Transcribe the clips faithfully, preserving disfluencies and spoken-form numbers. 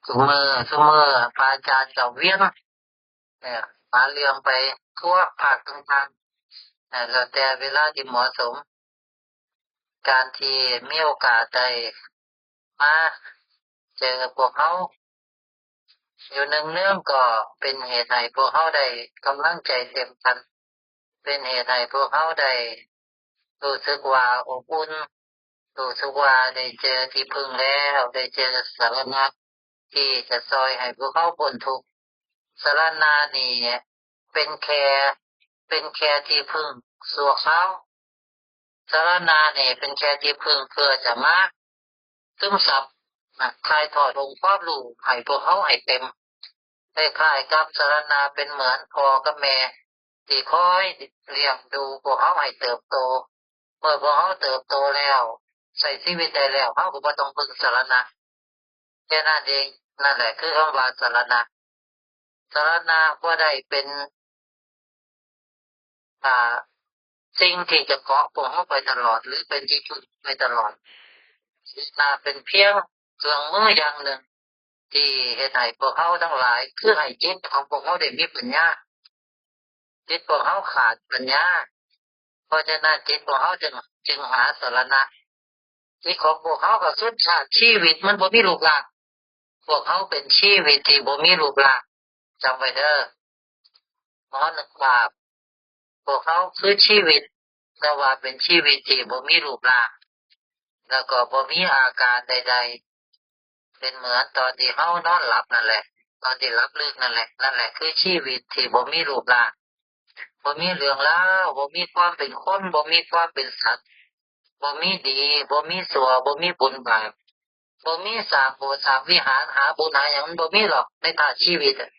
ซุมื้อซุมื้อพระอาจารย์ก็เวียน เอ่อ หาเรื่องไปทั่วภาคต่างๆ เอ่อ แล้วแต่เวลาที่เหมาะสม การที่มีโอกาสได้มาเจอพวกเฮาอยู่เนืองๆ ก็เป็นเหตุให้พวกเฮาได้กำลังใจเต็มกัน เป็นเหตุให้พวกเฮาได้รู้สึกว่าอบอุ่น รู้สึกว่าได้เจอที่พึ่งแล้ว ได้เจอสรณะที่จะซ่อยให้พวกเฮาพ้นทุกข์ สรณะนี่เป็นแค่ เป็นแค่ที่พึ่งชั่วคราว สรณะนี่เป็นแค่ที่พึ่งเพื่อจะมา ซึมซับนะ ถ่ายทอดองค์ความรู้ให้พวกเฮาให้เต็ม คล้ายๆกับสรณะเป็นเหมือนพ่อกับแม่ ที่คอยเลี้ยงดูพวกเฮาให้เติบโต เมื่อพวกเฮาเติบโตแล้ว ใช้ชีวิตได้แล้ว เฮาก็บ่ต้องพึ่งสรณะ แค่นั้นเอง นั่นแหละคือคำว่าสรณะ สรณะบ่ได้เป็น อ่า สิ่งที่จะเกาะพวกเฮาไปตลอด หรือเป็นที่พึ่งไปตลอด สรณะเป็นเพียงเครื่องมืออย่างหนึ่ง ที่เฮ็ดให้พวกเฮาทั้งหลาย คือให้จิตของพวกเฮาได้มีปัญญา จิตพวกเฮาขาดปัญญา เพราะฉะนั้นจิตพวกเฮาจึง จึงหาสรณะ จิตของพวกเฮาก็คือธาตุชีวิต มันบ่มีรูปร่าง พวกเฮาเป็นชีวิตที่บ่มีรูปร่าง จำไว้เด้อ หมอนึกภาพ พวกเฮาคือชีวิต แต่ว่าเป็นชีวิตที่บ่มีรูปร่าง แล้วก็บ่มีอาการใดๆ เป็นเหมือนตอนที่เฮานอนหลับนั่นแหละ ตอนที่หลับลึกนั่นแหละ นั่นแหละคือชีวิตที่บ่มีรูปร่าง บ่มีเรื่องราว บ่มีความเป็นคน บ่มีความเป็นสัตว์ บ่มีดี บ่มีชั่ว บ่มีบุญบาป บ่มีสร้างโบสถ์สร้างวิหาร หาบุญหาหยัง มันบ่มีหรอกในธาตุชีวิตอะ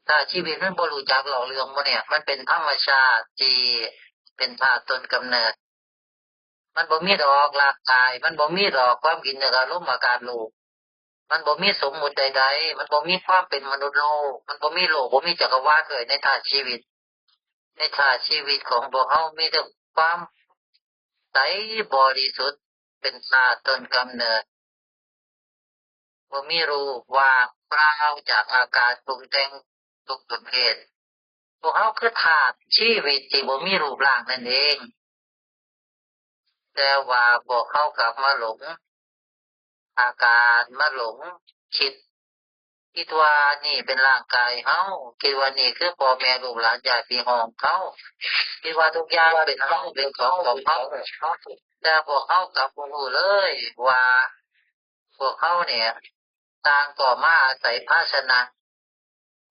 ธาตุชีวิตมันบ่รู้จักหลอกเรื่องพวกเนี่ย มันเป็นธรรมชาติที่เป็นธาตุต้นกำเนิด มันบ่มีดอกร่างกาย มันบ่มีดอกความคิดนึกอารมณ์อาการรู้ มันบ่มีสมมุติใดๆ มันบ่มีความเป็นมนุษย์โลก มันบ่มีโลก บ่มีจักรวาลเลยในธาตุชีวิต ในธาตุชีวิตของพวกเฮามีแต่ความใสบริสุทธิ์ เป็นธาตุต้นกำเนิด บ่มีรูป ว่างเปล่าจากอาการปรุงแต่งทุกประเภท พวกเฮาคือธาตุชีวิตที่บ่มีรูปร่างนั่นเอง แต่ว่าพวกเฮากลับมาหลงอาการ มาหลงคิด คิดว่านี่เป็นร่างกายเฮา คิดว่านี่คือพ่อแม่ลูกหลานญาติพี่น้องเฮา คิดว่าทุกอย่างเป็นเฮา เป็นของของเฮา แต่พวกเฮากลับบ่รู้เลยว่า พวกเฮาเนี่ย ต่างก็มาอาศัยภาชนะ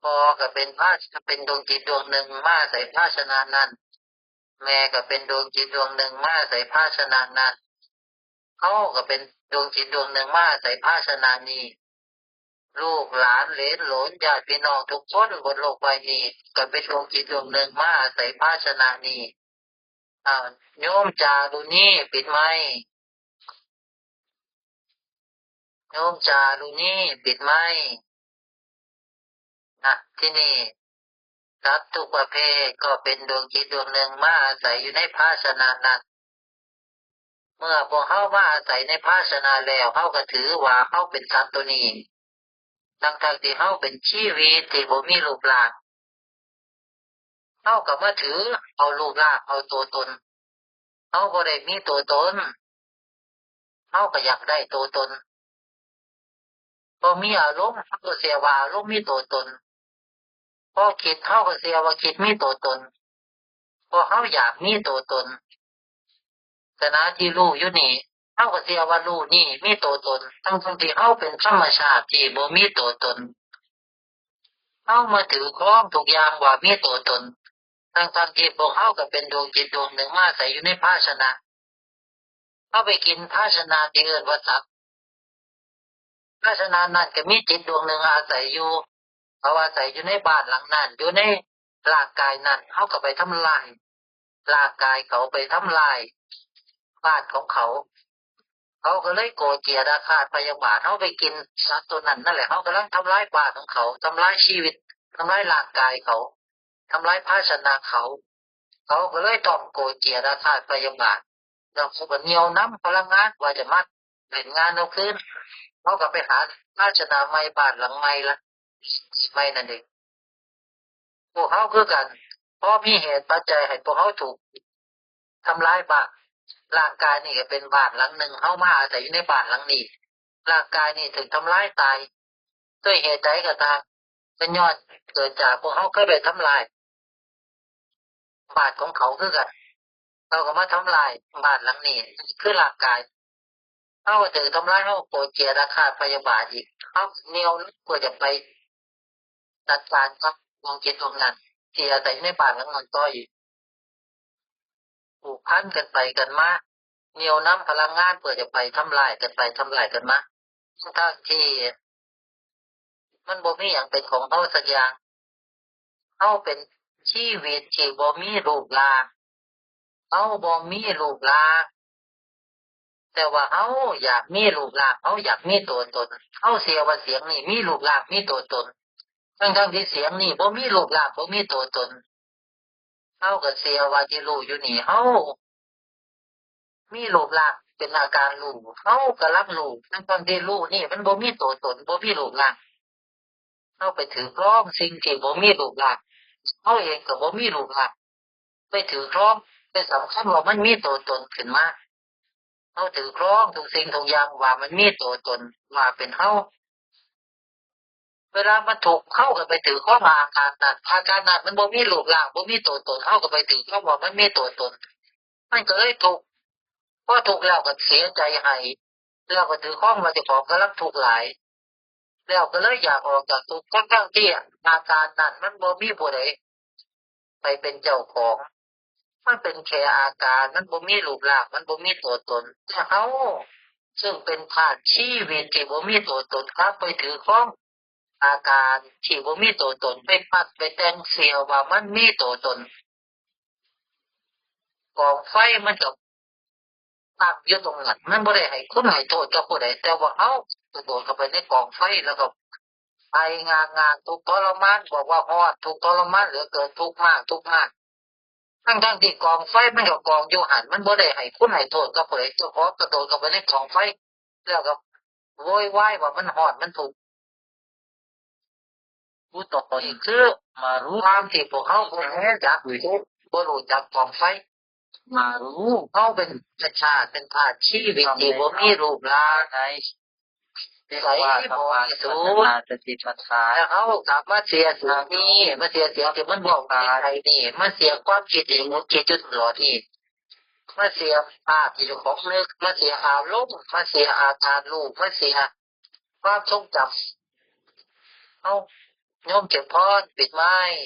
พ่อก็เป็นภาช- เป็นดวงจิตดวงหนึ่งมาอาศัยภาชนะนั้น แม่ก็เป็นดวงจิตดวงหนึ่งมาอาศัยภาชนะนั้น เฮาก็เป็นดวงจิตดวงหนึ่งมาอาศัยภาชนะนี้ ลูกหลานเหลนโหลนญาติพี่น้องทุกคนบนโลกใบนี้ ก็เป็นดวงจิตดวงหนึ่งมาอาศัยภาชนะนี้ อ่า โยมจารุณี ปิดไมค์ โยมจารุณี ปิดไมค์ นะ ที่นี่ สัตว์ทุกประเภทก็เป็นดวงจิตดวงหนึ่งมาอาศัยอยู่ในภาชนะนั้น เมื่อพวกเฮามาอาศัยในภาชนะแล้ว เฮาก็ถือว่าเฮาเป็นสัตว์ตัวนี้ ทั้งๆที่เฮาเป็นชีวิตที่บ่มีรูปร่าง เฮาก็มาถือเอารูปร่าง เอาตัวตน เฮาบ่ได้มีตัวตน เฮาก็อยากได้ตัวตน พอมีอารมณ์ เฮาก็เชื่อว่าอารมณ์มีตัวตน พอคิด เฮาก็เชื่อว่าคิดมีตัวตน เพราะเฮาอยากมีตัวตน ขณะที่รู้อยู่นี่ เฮาก็เชื่อว่ารู้นี่มีตัวตน ทั้งๆที่เฮาเป็นธรรมชาติที่บ่มีตัวตน เฮามาถือครองทุกอย่างว่ามีตัวตน ทั้งๆที่พวกเฮาก็เป็นดวงจิตดวงหนึ่งมาอาศัยอยู่ในภาชนะ เฮาไปกินภาชนะที่เอิ้นว่าสัตว์ ภาชนะนั้นก็มีจิตดวงหนึ่งอาศัยอยู่ เขาอาศัยอยู่ในบ้านหลังนั้น อยู่ในร่างกายนั้น เฮาก็ไปทำลายร่างกายเขา ไปทำลายบ้านของเขา เขาก็เลยโกรธเกลียดอาฆาตพยาบาท เฮาไปกินสัตว์ตัวนั้นนั่นแหละ เฮากำลังทำลายบ้านของเขา ทำลายชีวิต ทำลายร่างกายเขา ทำลายภาชนะเขา เขาก็เลยต้องโกรธเกลียดอาฆาตพยาบาท แล้วเขาก็เหนี่ยวนำพลังงานว่าจะมาเล่นงานเอาคืน เขาก็ไปหาภาชนะใหม่ บ้านหลังใหม่ละ ใหม่นั่นเอง พวกเขาคือกัน พอมีเหตุปัจจัยให้พวกเขาถูกทำร้ายบ้าง ร่างกายนี่ก็เป็นบ้านหลังหนึ่ง เขามาอาศัยอยู่ในบ้านหลังนี้ ร่างกายนี่ถูกทำร้ายตาย ด้วยเหตุใดก็ตาม เป็นย้อนเกิดจากพวกเขาเคยไปทำลายบ้านของเขาคือกัน เขาก็มาทำลายบ้านหลังนี้ คือร่างกาย เขาก็ถือทำร้าย เขาก็โกรธเกลียดอาฆาตพยาบาทอีก เขาเหนี่ยวเพื่อจะไปจัดการกับดวงจิตดวงนั้น ที่อาศัยในบ้านหลังนั้นต่ออีก ผูกพันกันไปกันมา เหนี่ยวนำพลังงานเพื่อจะไปทำลายกันไปทำลายกันมา ทั้งที่มันบ่มีอย่างเป็นของเขาสักอย่าง เขาเป็นชีวิตที่บ่มีรูปร่าง เขาบ่มีรูปร่าง แต่ว่าเขาอยากมีรูปร่าง เขาอยากมีตัวตน เขาเชื่อว่าเสียงนี่มีรูปร่างมีตัวตน ทั้งๆที่เสียงนี่บ่มีรูปร่างบ่มีตัวตน เขาก็เชื่อว่าที่รู้อยู่นี่ เขามีรูปร่างเป็นอาการรู้ เขากำลังรู้ ทั้งๆที่รู้นี่มันบ่มีตัวตน บ่มีรูปร่าง เขาไปถือครองสิ่งที่บ่มีรูปร่าง เขาเองก็บ่มีรูปร่าง ไปถือครอง ไปสำคัญว่ามันมีตัวตนขึ้นมา เขาถือครองทุกสิ่งทุกอย่างว่ามันมีตัวตน ว่าเป็นเขา เวลามันทุกข์ เขาก็ไปถือครองอาการนั้น อาการนั้นมันบ่มีรูปร่าง บ่มีตัวตน เขาก็ไปถือครองว่ามันมีตัวตน มันก็เลยทุกข์ พอทุกข์แล้วก็เสียใจให้ แล้วก็ถือครองว่าเจ้าของกำลังทุกข์หลาย แล้วก็เลยอยากออกจากทุกข์ ทั้งๆที่อาการนั้นมันบ่มีผู้ใดไปเป็นเจ้าของ มันเป็นแค่อาการ มันบ่มีรูปร่าง มันบ่มีตัวตน แต่เขาซึ่งเป็นธาตุชีวิตที่บ่มีตัวตน กลับไปถือครองอาการที่บ่มีตัวตน ไปปรับไปแต่งเชื่อว่ามันมีตัวตน กองไฟมันก็ตั้งอยู่ตรงนั้น มันบ่ได้ให้คุณให้โทษกับผู้ใด แต่ว่าเขากระโดดเข้าไปในกองไฟ แล้วก็ไองางๆ ทุกข์ทรมาน บอกว่าฮ้อน ทุกข์ทรมานเหลือเกิน ทุกข์มาก ทุกข์มาก ทั้งๆที่กองไฟมันก็กองอยู่หั่น มันบ่ได้ให้คุณให้โทษกับผู้ใด เจ้าของกระโดดเข้าไปในกองไฟ แล้วก็โวยวายว่ามันฮ้อน มันทุกข์ ผู้ต่อไปคือ มารู้ ความที่พวกเขาบ่รู้จัก บ่รู้จักกองไฟ มารู้ เขาเป็นธรรมชาติ เป็นธาตุชีวิตที่บ่มีรูปร่าง ใน ใส บริสุทธิ์ สติปัฏฐาน แล้วเขากลับมาเชื่อสิ่งนี้ มาเชื่อเสียงที่มันบอกในใจนี่ มาเชื่อความคิดที่หงุดหงิดอยู่ตลอดนี่ มาเชื่อภาพที่เจ้าของนึก มาเชื่ออารมณ์ มาเชื่ออาการรู้ มาเชื่อความทรงจำ เอา โยมเจริญพร ปิดไมค์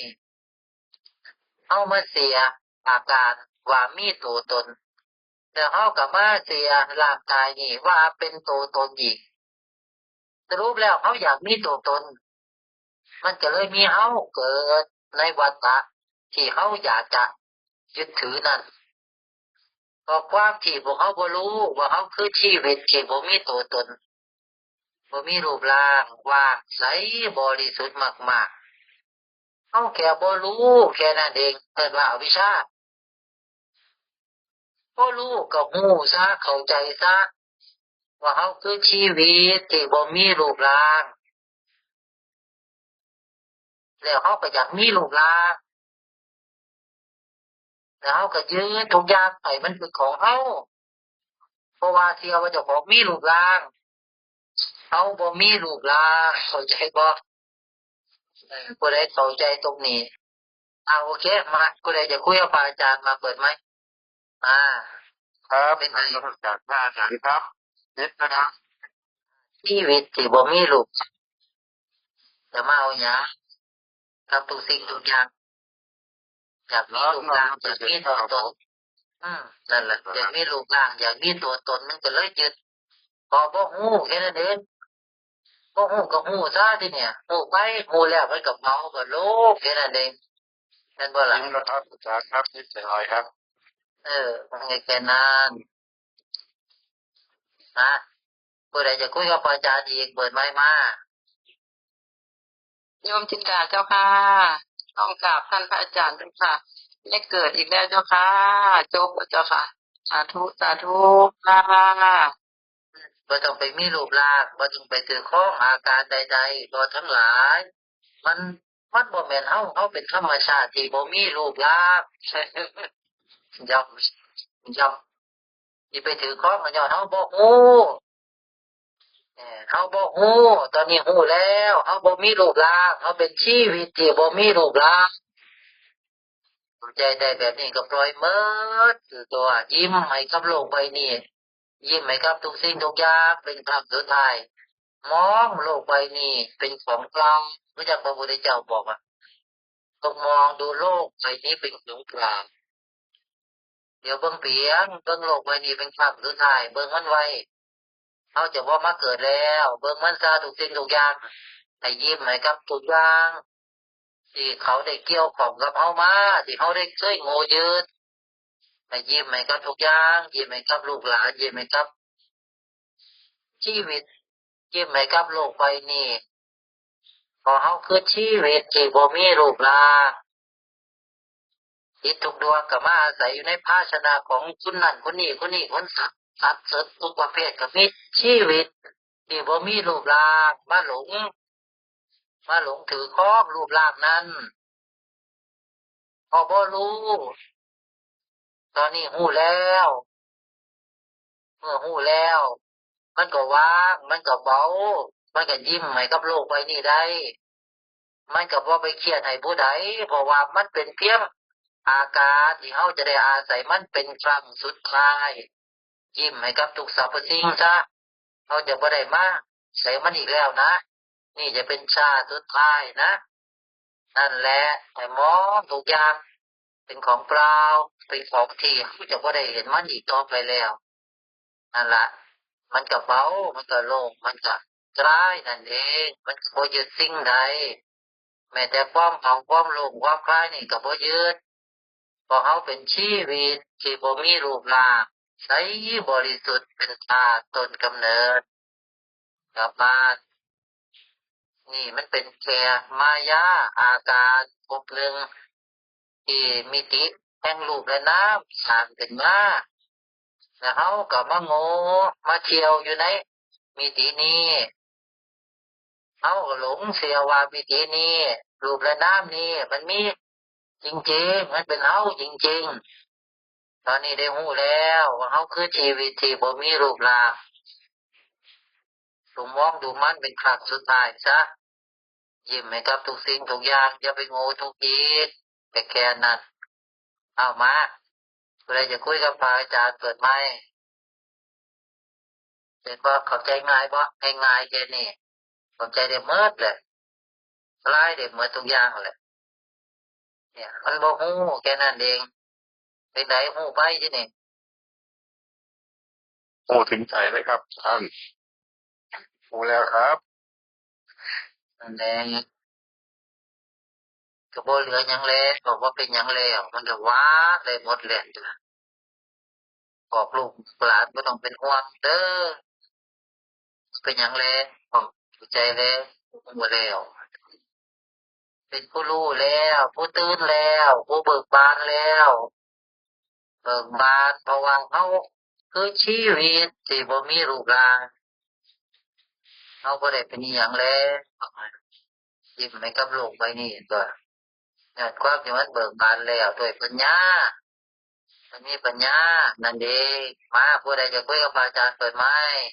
เอามาเชื่ออาการว่ามีตัวตน แล้วเขาก็มาเชื่อร่างกายนี่ว่าเป็นตัวตนอีก สรุปแล้วเขาอยากมีตัวตน มันก็เลยมีเขาเกิดในวัฏฏะที่เขาอยากจะยึดถือนั่น เพราะความที่พวกเขาบ่รู้ว่าเขาคือชีวิตที่บ่มีตัวตน บ่มีรูปร่าง ว่างใสบริสุทธิ์มากๆ เขาแค่บ่รู้แค่นั้นเอง เอิ้นว่าอวิชชา บ่รู้ก็รู้ซะ เข้าใจซะ ว่าเขาคือชีวิตที่บ่มีรูปร่าง แล้วเขาก็อยากมีรูปร่าง แล้วเขาก็ยึดทุกอย่างไปมันเป็นของเขา เพราะว่าเชื่อว่าเจ้าของมีรูปร่าง เขาบ่มีรูปร่าง เข้าใจบ่ เออ ผู้ใดเข้าใจตรงนี้ อ่า โอเค มา ผู้ใดจะคุยกับพระอาจารย์มาเปิดไมค์ อ่า ครับ เป็นไง นมัสการพระอาจารย์ครับ นิดนะครับ ชีวิตที่บ่มีรูป จะมาเอาหยังกับทุกสิ่งทุกอย่าง อยากมีรูปร่าง อยากมีตัวตน อืม นั่นแหละ อยากมีรูปร่าง อยากมีตัวตน มันก็เลยยึด พอบ่รู้แค่นั้นเอง บ่รู้ก็รู้ซะทีเนี่ย รู้ไป รู้แล้วมันก็เมา ก็โลภแค่นั้นเอง แม่นบ่ล่ะ จริงแล้วครับ อาจารย์ครับ นิดหน่อยครับ เออ มันก็แค่นั้น นะ ผู้ใดจะคุยกับพระอาจารย์อีก เปิดไมค์มา โยมจินดาเจ้าค่ะ ต้องกราบท่านพระอาจารย์เจ้าค่ะ ได้เกิดอีกแล้วเจ้าค่ะ จบแล้วเจ้าค่ะ สาธุ สาธุค่ะ บ่ต้องไปมีรูปร่าง บ่ต้องไปถือครองอาการใดๆ บ่ทั้งหลาย มัน มันบ่แม่นเฮา เฮาเป็นธรรมชาติที่บ่มีรูปร่าง ย้ำ ย้ำ สิไปถือครองก็ย้อนเฮาบ่ฮู้ เออ เฮาบ่ฮู้ ตอนนี้ฮู้แล้ว เฮาบ่มีรูปร่าง เฮาเป็นชีวิตที่บ่มีรูปร่าง เข้าใจได้แบบนี้ก็ปล่อยหมด คือตัว ยิ้มให้กับโลกใบนี้ ยิ้มให้กับทุกสิ่งทุกอย่าง เป็นครั้งสุดท้าย มองโลกใบนี้เป็นของเปล่า คือจั่งพระพุทธเจ้าบอกว่า จงมองดูโลกใบนี้เป็นของเปล่า เดี๋ยวเบิ่งเปียง เบิ่งโลกใบนี้เป็นครั้งสุดท้าย เบิ่งมันไว้ เฮาจะบ่มาเกิดแล้ว เบิ่งมันซะทุกสิ่งทุกอย่าง ให้ยิ้มให้กับทุกอย่าง ที่เขาได้เกี่ยวข้องกับเฮามา ที่เฮาได้เคยโง่ยืด ให้ยิ้มให้กับทุกอย่าง ยิ้มให้กับลูกหลาน ยิ้มให้กับชีวิต ยิ้มให้กับโลกใบนี้ เพราะเฮาคือชีวิตที่บ่มีรูปร่าง จิตทุกดวงก็มาอาศัยอยู่ในภาชนะของคนนั้นคนนี้ คนนี้ คนสัตว์ สัตว์เสริญทุกประเภทก็มีชีวิตที่บ่มีรูปร่าง มาหลง มาหลงถือครองรูปร่างนั้น เพราะบ่รู้ ตอนนี้ฮู้แล้ว เมื่อฮู้แล้ว มันก็วาง มันก็เบา มันก็ยิ้มให้กับโลกใบนี้ได้ มันก็บ่ไปเครียดให้ผู้ใด เพราะว่ามันเป็นเพียงอาการที่เฮาจะได้อาศัยมันเป็นครั้งสุดท้าย ยิ้มให้กับทุกสรรพสิ่งซะ เฮาจะบ่ได้มาใส่มันอีกแล้วนะ นี่จะเป็นชาติสุดท้ายนะ นั่นแหละ ให้มองทุกอย่างเป็นของเปล่า เป็นของที่เฮาจะบ่ได้เห็นมันอีกต่อไปแล้ว นั่นละ มันก็เบา มันก็โล่ง มันก็คลายนั่นเอง มันก็บ่ยึดสิ่งใด แม้แต่ความเผา ความโลภ ความคลายนี่ก็บ่ยึด เพราะเฮาเป็นชีวิตที่บ่มีรูปร่าง ใสบริสุทธิ์ เป็นธาตุต้นกำเนิด กลับบ้าน นี่มันเป็นแค่มายาอาการภพหนึ่ง ที่มิติแห่งรูปและนามสร้างขึ้นมา แล้วเฮาก็มาโง่ มาเที่ยวอยู่ในมิตินี้ เฮาก็หลงเชื่อว่ามิตินี้ รูปและนามนี้มันมีจริงๆ มันเป็นเฮาจริงๆ ตอนนี้ได้ฮู้แล้วว่าเฮาคือชีวิตที่บ่มีรูปร่าง จงมองดูมันเป็นครั้งสุดท้ายซะ ยิ้มให้กับทุกสิ่งทุกอย่าง อย่าไปโง่ทุกข์อีก แต่แค่นั้น เอามา ผู้ใดจะคุยกับพระอาจารย์เปิดไมค์ เห็นบ่ เข้าใจง่ายบ่ ง่ายๆ แค่นี้ เข้าใจได้หมดแหละ สลายได้หมดทุกอย่างแหละ เนี่ย มันบ่ฮู้แค่นั้นเอง เป็นไดฮู้ไปทีนี้ โอ้ ถึงใจเลยครับท่าน รู้แล้วครับ นั่นแหละ ก็บ่เหลือหยังแล้ว ก็บ่เป็นหยังแล้ว มันก็วางได้หมดแล้ว บอกลูกหลานบ่ต้องเป็นห่วงเด้อ เป็นหยังแล้ว เข้าใจแล้ว ฮู้แล้ว เป็นผู้รู้แล้ว ผู้ตื่นแล้ว ผู้เบิกบานแล้ว เบิกบาน เพราะว่าเฮาคือชีวิตที่บ่มีรูปร่าง เฮาบ่ได้เป็นอิหยังแล้ว ยิ้มให้กับโลกใบนี้ตัว ยอดความที่มันเบิกบานแล้วด้วยปัญญา มันมีปัญญา นั่นเอง มา ผู้ใดจะคุยกับพระอาจารย์เปิดไมค์